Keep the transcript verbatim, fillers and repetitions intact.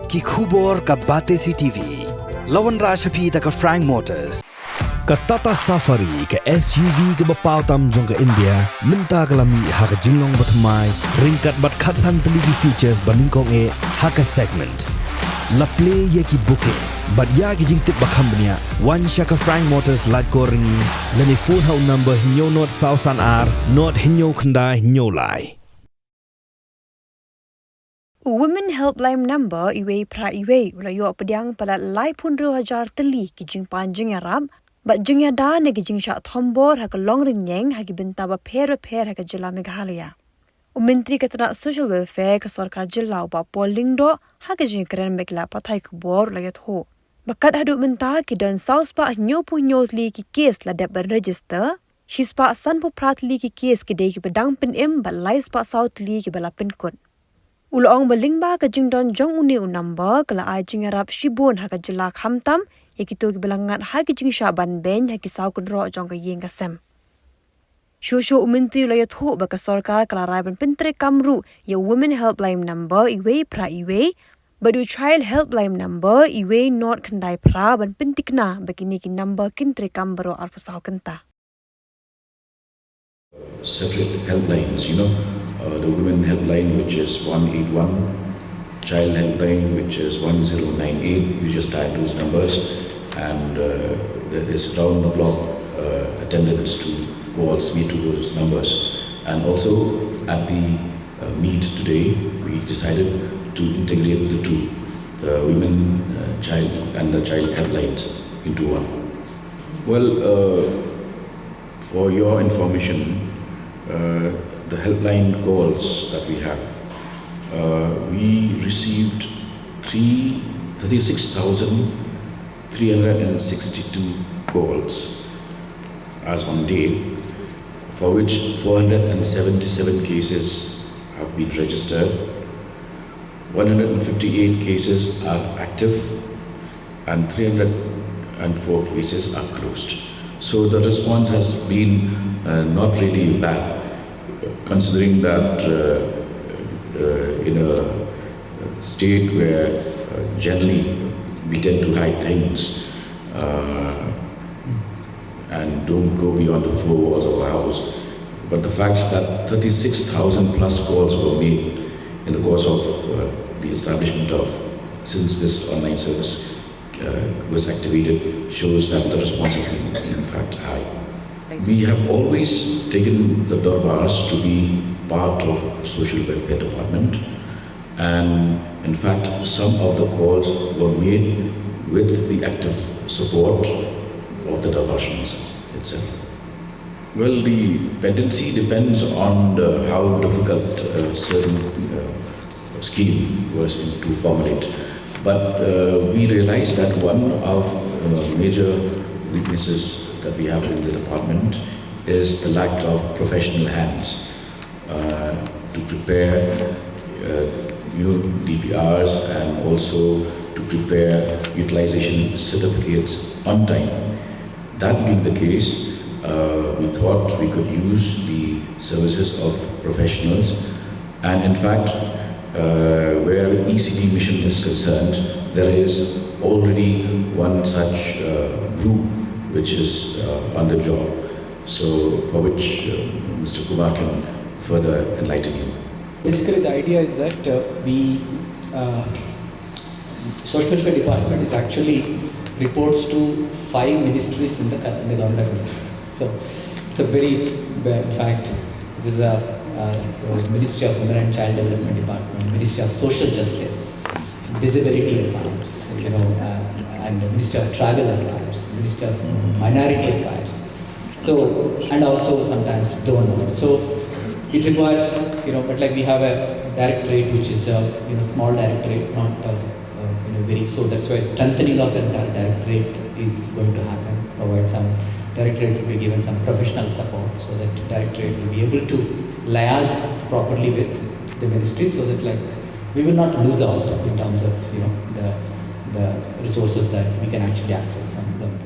Ki khubor ka Batesi T V. La wanrah sha phi da ka Frank Motors. Ka Tata Safari, ka S U V kaba paw tam jong ka India, mynta ka la mih ha ka jinglong bathymmai, ryngkat bad khatsan tylli ki features ba nyngkong eh ha ka segment. La plie ïa ki booking bad ïa ki jingtip ba kham bniah, wan sha ka Frank Motors Laitkor Ryngi, lane phone ha u number hynñiew nod saw san ar nod hynñiew khyndai hynñiew lai. U Women Helpline Number iwei phra iwei u la ïoh pdiang palat laiphew hynriew hajar tylli ki jingpan jingïarap bad jingïada na ki jingshah thombor ha ka longrynïeng ha ki bynta bapher bapher ha ka jylla Meghalaya. U Myntri ka tnat Social Welfare ka sorkar jylla, u Bah Paul Lyngdoh, ha ka jingkren bad ki lad pathai khubor u la ïathuh ba kat haduh mynta ki don saw spah hynñiewphew hynñiew tylli ki case la dep ban register, shispah sanphew phra tylli ki case ki dei kiba dang pynim bad lai spah saw tylli kiba la pynkut. U la ong ba lyngba ka jingdon jong une u number ka la ai jingïarap shibun ha ka jylla, khamtam ïa kito kiba la ngat ha ki jingshah ban beiñ ha ki saw kynroh jong ka ïing ka sem. Shuh shuh u Myntri u la ïathuh ba ka sorkar ka la rai ban pyntreikam ruh ïa u Women Helpline Number iwei phra iwei bad u Child Helpline Number iwei nod khyndai phra ban pynthikna ba kine ki number kin treikam baroh arphew saw kynta. Separate helplines, you know, uh, the women helpline, which is one eight one, child helpline, which is one zero nine eight. You just dial those numbers, and uh, there is round the clock uh, attendance to calls made to those numbers. And also at the uh, meet today, we decided to integrate the two, the women uh, child and the child helplines, into one. Well, uh, for your information, uh, the helpline calls that we have, uh, we received three, thirty-six thousand three hundred sixty-two calls as on date, for which four hundred seventy-seven cases have been registered, one hundred fifty-eight cases are active, and three hundred four cases are closed. So the response has been uh, not really bad, considering that uh, uh, in a state where uh, generally we tend to hide things uh, and don't go beyond the four walls of our house, but the fact that thirty-six thousand plus calls were made in the course of uh, the establishment of, since this online service uh, was activated, shows that the response has been, in fact, high. We have always taken the Darbars to be part of social welfare department, and in fact, some of the calls were made with the active support of the Darbar Shanaz itself. Well, the pendency depends on the, how difficult a certain uh, scheme was to formulate. But uh, we realized that one of uh, major weaknesses that we have in the department is the lack of professional hands uh, to prepare uh, you know, D P Rs and also to prepare utilization certificates on time. That being the case, uh, we thought we could use the services of professionals, and in fact, uh, where E C D mission is concerned, there is already one such uh, group which is uh, on the job, so for which uh, Mister Kumar can further enlighten you. Basically, the idea is that uh, we uh, Social Welfare Department is actually reports to five ministries in the, in the government of India. So it's a very, in fact, this is a, a, a Ministry of Women and Child Development Department, Ministry of Social Justice, Disability Affairs, you know, uh, and Ministry of Tribal Affairs, Ministry of Minority Affairs. So, and also sometimes DONO. So it requires, you know, but like we have a directorate which is a you know, small directorate, not a, a you know, very, so that's why strengthening of the entire directorate is going to happen, provide some, directorate will be given some professional support so that directorate will be able to liaise properly with the ministry so that like we will not lose out in terms of you know the, the resources that we can actually access from government.